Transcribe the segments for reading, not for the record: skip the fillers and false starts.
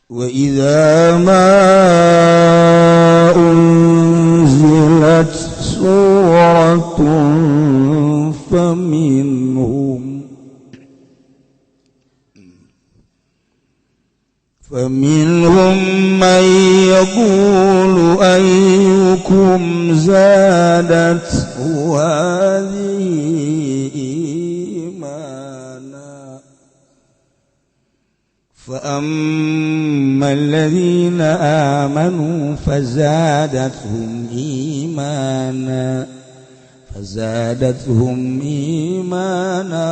Wa idza ma unzilat suratun faminhum man yaqulu ayyukum zadathu hadhihi imana. فأما الذين آمنوا فزادتهم إيمانا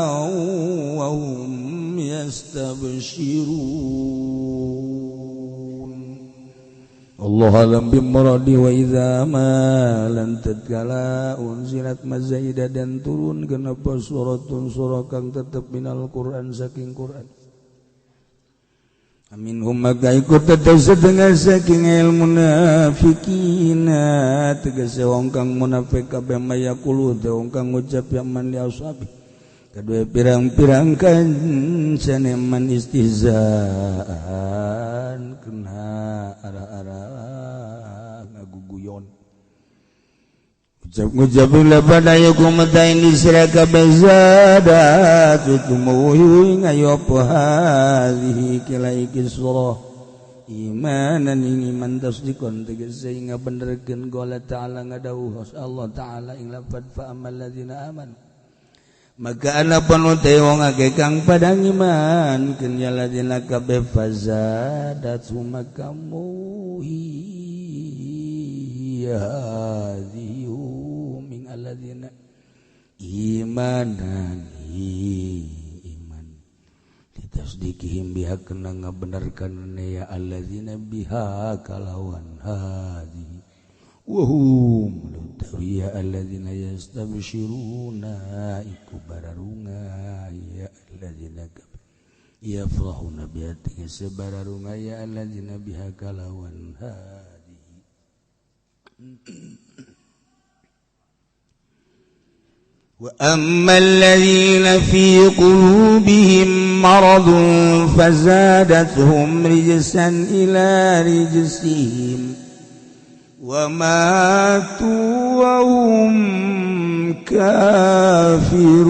وهم يستبشرون. الله أعلم بمراده. وإذا ما lan tatkala unzilat mazaidah dan turun kenapa suratun surah kang tetep minal Quran saking Quran. Aminhum maka ikut tetep setengah saking ilmu munafikina tegese wong kang munafik kabeh mayaqulu te wong kang ngucap ya man li ashabi kedua pirang-pirang kancane man istihzaan kena arah-arah ngaguguyon ucap pada yakum ini sira kabeh zadat tumuwi ngayo apa hadhihi kila iki surah imanan ing iman tasdikon tegese ing ngabenerkeun qala ta'ala ngadawuh Allah ta'ala ing lafad fa amal ladzina amanu maka ana panute wong akeh kang padang iman keun ya ladzina kabeh fazadat makamuhi hadhihi min alladzina imanan iman litasdikihim biha kena ngabenarkan ya alladzina biha kalawan hadhihi wa hum lutawiya alladzina yastabshiruna iku bararunga ya alladzina yafrahuna biha tegese bararunga ya alladzina biha kalawan hadhihi. وأما الذين في قلوبهم مرض فزادتهم رجسا إلى رجسهم وماتوا وهم كافرون.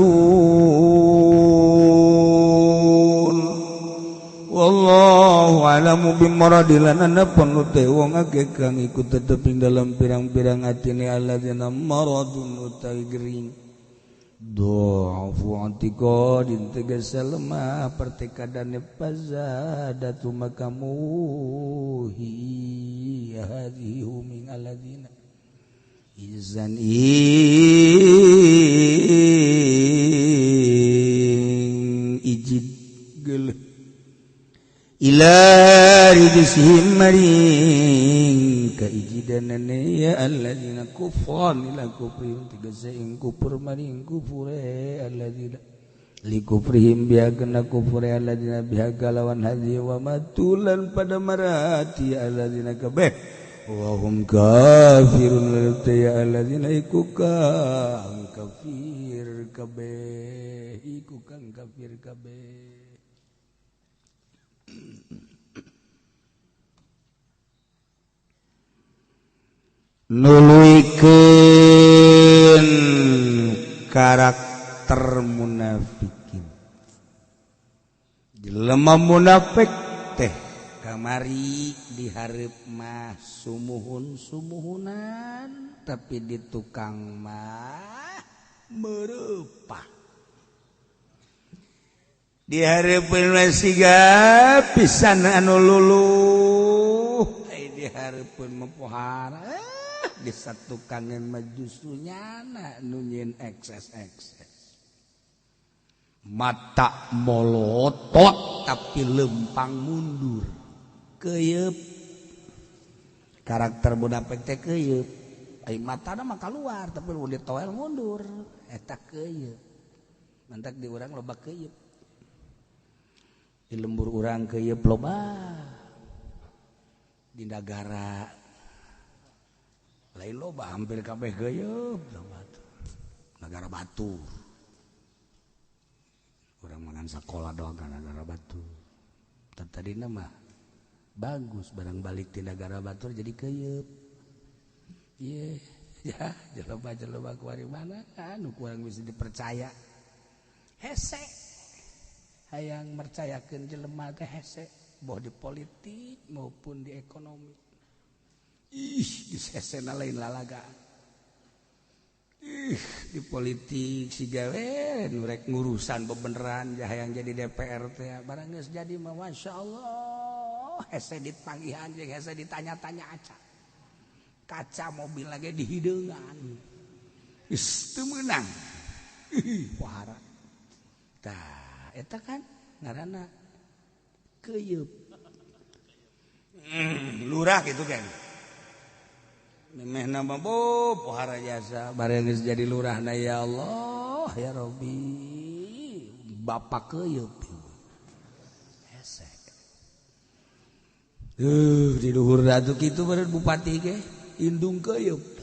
Wallahu a'lamu bimuradi lan anapun te wong akeh kang iku tetep ing dalam pirang-pirang atine alladzina maradun utawi gering do'fu antiqadin tegese lemah pertekadane fazadatu makamuhi hadhihi min alladzina izan ijid geuleuh ila rijsihim maring kaijidanane ya alladzina kufran ila kufrihim tegese ing kufur maring kufure alladzina li kufrihim biha kana kufure alladzina biha kalawan hadhi wa matulan pada marati alladzina kabeh wa hum kafirun ya alladzina iku kang kafir kabeh iku kang kafir kabeh. Nuluikeun karakter munafikin. Jelema munafik teh kamari dihareup mah sumuhun sumuhunan tapi di tukang mah mereupah. Dihareupeun mah siga pisan anu luluh, ai dihareupeun mah pohara. Di satukangan mah justru nyana nu nyieun ekses-ekses. Mata molotot tapi lempang mundur. Keuyeub. Karakter munafik teh keuyeub. Ai matana mah kaluar tapi mun ditoel mundur. Eta keuyeub. Mantak di urang loba keuyeub. Di lembur urang keuyeub loba. Di nagara lain loba hampir kabeh geuyeub nagara Batur. Urang mangan sakola doang ka nagara Batur. Tadina mah Bagus barang balik di negara batur jadi keyep. Ye, ya jelema-jelema kuari mana anu kurang bisa dipercaya. Hese. Hayang mercayakeun jelema teh hese, boh di politik maupun di ekonomi. Ih, geus hesena lain lalagaan. Ih, di politik si gawe nu rek ngurusan bebeneran hayang jadi DPR teh barang geus jadi mah masyaallah hese ditanggihan jeung hese ditanya-tanya aca. Kaca mobil lagi dihideungan. Geus teu meunang. Ih, pohara. Tah, eta kan ngaranna keuyeub. Lurah gitu kan. Memeh nama bo pohara jasa bareng geus jadi lurahna ya Allah ya Rabbi. Bapak keuyeub. Hese. Di luhur datu kitu beureun bupati ge indung keuyeub.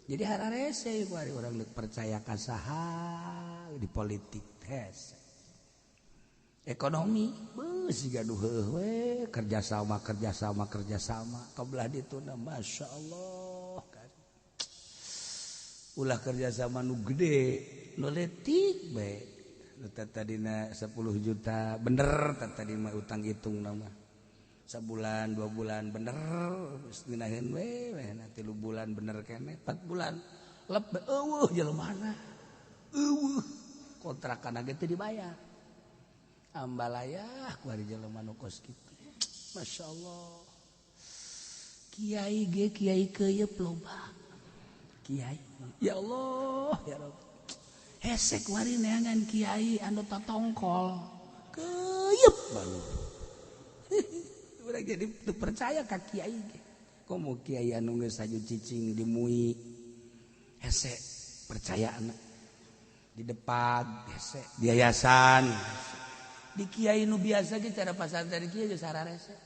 Jadi hararese kuari urang deuk percaya ka saha di politik hese. Ekonomi beuh siga nu heueuh we kerja sama kerja sama kerja sama kabelah dituna masyaallah kan. Ulah kerja sama nu gede nu leutik bae. Nu tadina 10 juta bener tadi mah utang hitung nama. Sebulan 2 bulan bener geus ngeunaheun we we 3 bulan bener keneh 4 bulan lep eueuh jelemana eueuh kontrakan ge teu dibayar ambalayah ku ari jelema nu kos kitu masyaallah kiai ge kiai keuyeub loba kiai ya Allah ya Rabb hese ku ari neangan kiai anu tatongkol keuyeub balu. Urang jadi teu percaya ka kiai ge. Komo kiai anu geus haju cicing dimui hese percaya anak di depan hese di yayasan di kiai nu biasa ge cara pasantren kieu geus hararese.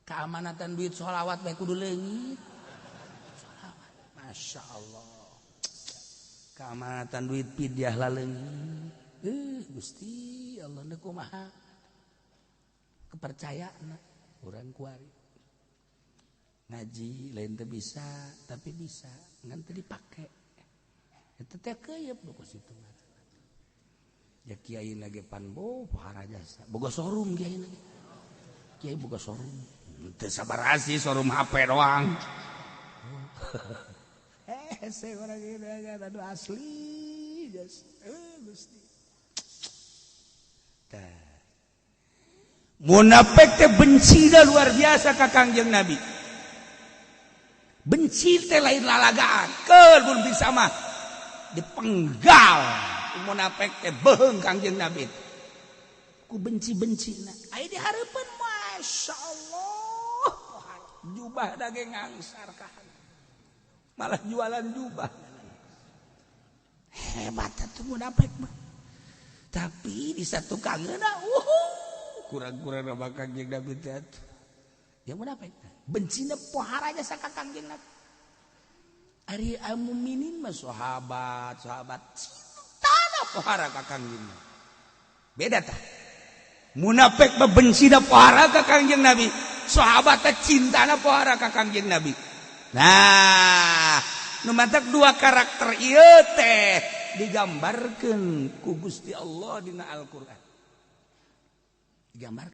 Keamanatan duit sholawat bae kudu leungit. Sholawat masyaallah. Keamanatan duit pidyah laleungit. Gusti Allah nu kumaha. Kepercayaan urang kuari ngaji lain teu bisa tapi bisa ngan teu dipake eta teh keuyeub nu kos kitu ngaranna ya kiai lagi pan bo pohara jasa boga showroom kiai lagi kiai boga showroom teu sabar sih showroom HP doang. Hese urang ieu aduh asli jas Gusti tah. Munafik teh benci dah luar biasa ka Kangjeng Nabi. Benci teh lain lalagaan, keur mun bisa mah dipenggal. Munafik teh beheung Kangjeng Nabi. Ku benci-bencina. Aya di hareupeun masyaallah. Jubah da ge ngangsar ka. Malah jualan jubah. Hebat atuh munafik mah. Tapi di satu kangeuna kurang-kurang nama Kangjeng Nabi teh atuh. Ya munafik bencina pohara jasa ka Kangjeng Nabi. Ari mukminin mah sahabat, sahabat cintana pohara ka Kangjeng Nabi. Beda tah. Munafik mah bencina pohara ka Kangjeng Nabi. Sahabat teh cintana pohara ka Kangjeng Nabi. Nah, nu matak dua karakter ieu teh digambarkeun ku Gusti Allah dina Al-Qur'an. Digambarkeun